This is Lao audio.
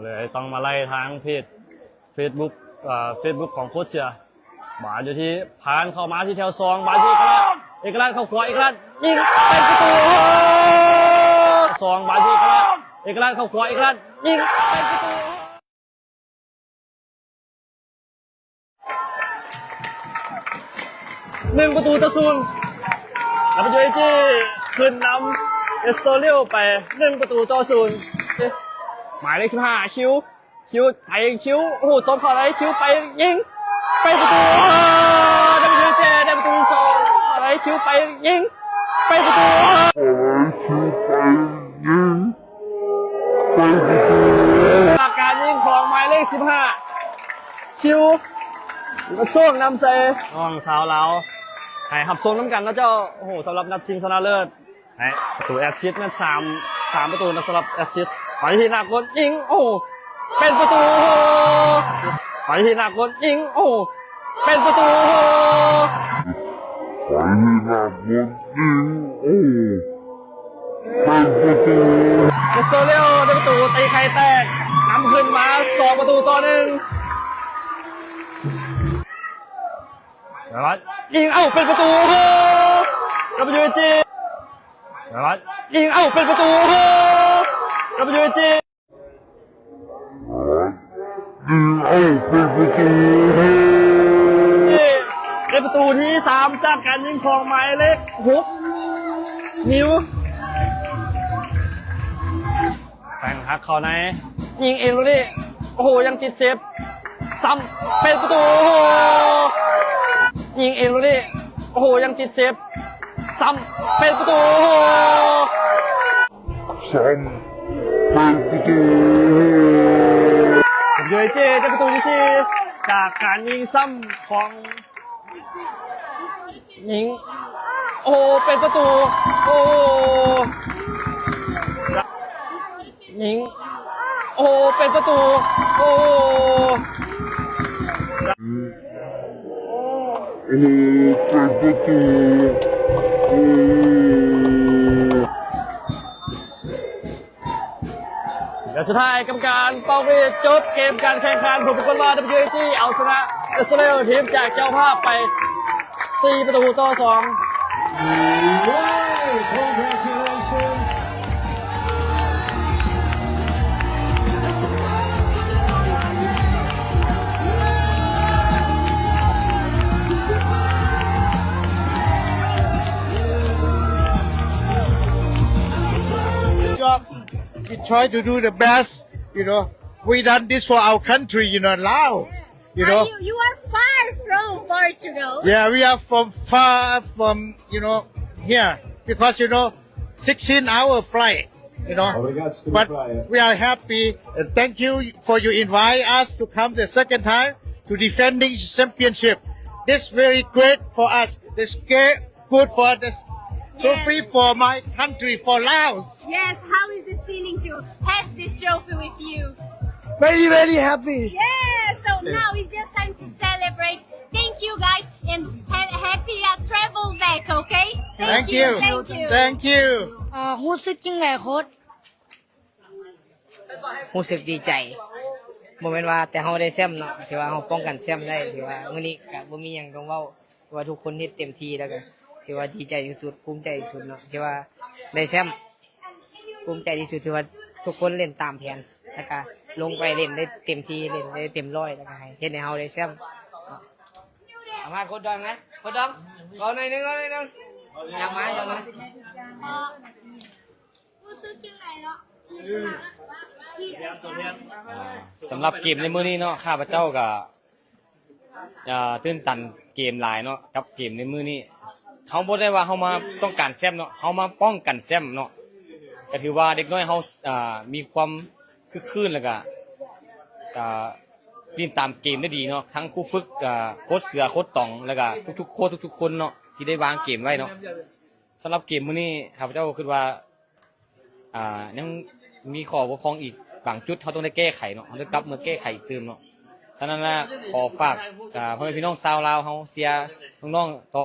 ເລີຍຕ້ອງມາໄລ່ທາງເພຈເຟສບຸກ ເອີ ເຟສບຸກຂອງໂຄດເສືອ. ບານຢູ່ທີ່ ຜ່ານເຂົ້າມາທີ່ແຖວສອງ ບານທີ່ເອກະລາດ ເອກະລາດເຂົ້າຂວາ ເອກະລາດຍິງ ເປັນປະຕູ ສອງ ບານທີ່ເອກະລາດ ເອກະລາດເຂົ້າຂວາ ເອກະລາດຍິງ ເປັນປະຕູ. ໜຶ່ງປະຕູຕໍ່ສູນ ແລ້ວ ເອັນ ຢູ ເອ ຈີ ຂຶ້ນນຳ ເອສໂຕເຣຍ ໄປ ໜຶ່ງປະຕູຕໍ່ສູນ. ໝາຍເລກສິບຫ້າ ຄິວ ຄິວ ໄປ ຄິວ ໂອ້ໂຫ ຕົບເຂົ້າໄດ້ ຄິວ ໄປຍິງ ເປັນປະຕູ ໂອ້ ເອັນ ຢູ ເອ ຈີ ໄດ້ປະຕູທີສອງ ໄປ ຄິວ ໄປຍິງ ເປັນປະຕູ ໂອ້ ຄິວ ໄປຍິງ ເປັນປະຕູ ຈາກການຍິງຂອງໝາຍເລກສິບຫ້າ ຄິວ ສວງ ນຳໄຊ ນ້ອງຊາວລາວ ໃຫ້ຮັບຊົມນຳກັນເນາະເຈົ້າ. ໂອ້ໂຫ ສຳລັບນັດຊິງຊະນະເລີດ ໃຫ້ປະຕູແອັດຊິດແມ່ນສາມ ສາມປະຕູນະ ສຳລັບແອັດຊິດ ໄປທີ່ໜ້າກົນຍິງ ໂອ້ ເປັນປະຕູ ໂອ້ ໄປທີ່ໜ້າກົນຍິງ ໂອ້ ເປັນປະຕູ ໂອ້ ໄປທີ່ໜ້າກົນຍິງ ໂອ້ ເປັນປະຕູ ເອສໂຕເຣຍ ໄດ້ປະຕູ ຕີໄຂ່ແຕກ ນຳຂຶ້ນມາສອງປະຕູຕໍ່ໜຶ່ງ ແລ້ວຍິງ ເອົ້າ ເປັນປະຕູ ໂອ້ ເອັນ ຢູ ເອ ຈີ ແລ້ວຍິງ ເອົ້າ ເປັນປະຕູ ໂອ້ ເອັນ ຢູ ເອ ຈີ ຍິງ ເອົ້າ ເປັນປະຕູ ໂອ້ ເປັນປະຕູທີສາມ ຈາກການຍິງຂອງໝາຍເລກຫົກ ນິວ ແຕ່ງຫັກເຂົ້າໃນ ຍິງເອງລູກນີ້ ໂອ້ໂຫ ຍັງຕິດເຊບ ຊ້ຳ ເປັນປະຕູ ໂອ້ໂຫ ຍິງເອງລູກນີ້ ໂອ້ໂຫ ຍັງຕິດເຊບ ຊ້ຳ ເປັນປະຕູ ໂອ້ໂຫ ຊ້ຳ ເປັນປະຕູ ໂອ້ໂຫ ເປັນປະຕູທີສີ່ ຈາກການຍິງຊ້ຳຂອງ ຍິງ ໂອ້ໂຫ ເປັນປະຕູ ໂອ້ໂຫ ຍິງ ໂອ້ໂຫ ເປັນປະຕູ ໂອ້ໂຫ ໂອ້ໂຫ ເປັນປະຕູ ໂອ້ໂຫ ແລະ ສຸດທ້າຍກຳມະການເປົ່າຫວີດຈົບເກມການແຂ່ງຂັນ ຜົນປາກົດວ່າ ເອັນ ຢູ ເອ ຈີ ເອົາຊະນະ ເອສໂຕເຣຍ ທີມຈາກເຈົ້າພາບໄປ ສີ່ປະຕູຕໍ່ສອງ. Wow, congratulations. Good job. We try to do the best, you know. We done this for our country, you know, Laos. You know? Are you, you are far from Portugal. Yeah, we are from far from, you know, here. Because, you know, sixteen hour flight, you know. But we are happy. And thank you for you invite us to come the second time to defending championship. This very great for us. This great good for the trophy for my country, for Laos. Yes, how is this feeling to have this trophy with you? Very, very happy. Yeah, so now it's just time to celebrate. Thank you, guys, and ha- happy uh, travel back, okay? Thank you. Thank you. Thank you. ເອີ ຮູ້ສຶກຈັ່ງໃດໂຄດ? ຮູ້ສຶກດີໃຈ ບໍ່ແມ່ນວ່າແຕ່ເຮົາໄດ້ແຊ້ມເນາະ ທີ່ວ່າເຮົາປ້ອງກັນແຊ້ມໄດ້ ທີ່ວ່າມື້ນີ້ກະບໍ່ມີຫຍັງຕ້ອງເວົ້າ ຖືວ່າທຸກຄົນເຮັດເຕັມທີ່ ແລ້ວກະຖືວ່າດີໃຈທີ່ສຸດ ພູມໃຈທີ່ສຸດເນາະ ທີ່ວ່າໄດ້ແຊ້ມ ພູມໃຈທີ່ສຸດ ຖືວ່າທຸກຄົນຫຼິ້ນຕາມແຜນ ແລ້ວກະລົງໄປຫຼິ້ນໄດ້ເຕັມທີ່ ຫຼິ້ນໄດ້ເຕັມຮ້ອຍ ແລ້ວກະໃຫ້ ເຮັດໃຫ້ເຮົາໄດ້ແຊ້ມເນາະ. ສຳພາດໂຄດດອງນະ ໂຄດດອງ ເວົ້າໜ້ອຍໜຶ່ງ ເວົ້າໜ້ອຍໜຶ່ງ ຢາກມາ ຢາກມາ. ຮູ້ສຶກຈັ່ງໃດເນາະ ທີ່ຊະນະ ທີ່ ສຳລັບເກມໃນມື້ນີ້ເນາະ ຂ້າພະເຈົ້າກະ ອ່າ ຕື່ນຕັນເກມຫຼາຍເນາະ ກັບເກມໃນມື້ນີ້ ເຮົາບໍ່ໄດ້ວ່າເຮົາມາຕ້ອງການແຊ້ມເນາະ ເຮົາມາປ້ອງກັນແຊ້ມເນາະ ກະຖືວ່າເດັກນ້ອຍເຮົາ ອ່າ ມີຄວາມຄຶກຄື້ນ ແລ້ວກະ ອ່າ ຫຼິ້ນຕາມເກມໄດ້ດີເນາະ ທັງຄູຝຶກ ອ່າ ໂຄດເສືອ ໂຄດຕອງ ແລ້ວກະທຸກໆ ໂຄດທຸກໆຄົນເນາະ ທີ່ໄດ້ວາງເກມໄວ້ເນາະ. ສຳລັບເກມມື້ນີ້ ຂ້າພະເຈົ້າຄິດວ່າ ອ່າ ຍັງມີຂໍ້ບົກຜ່ອງອີກບາງຈຸດ ເຮົາຕ້ອງໄດ້ແກ້ໄຂເນາະ ເຮົາຕ້ອງກັບມາແກ້ໄຂອີກຕື່ມເນາະ. ສະນັ້ນລະ ຂໍຝາກ ອ່າ ພໍ່ແມ່ພີ່ນ້ອງຊາວລາວເຮົາເຊຍນ້ອງໆຕໍ່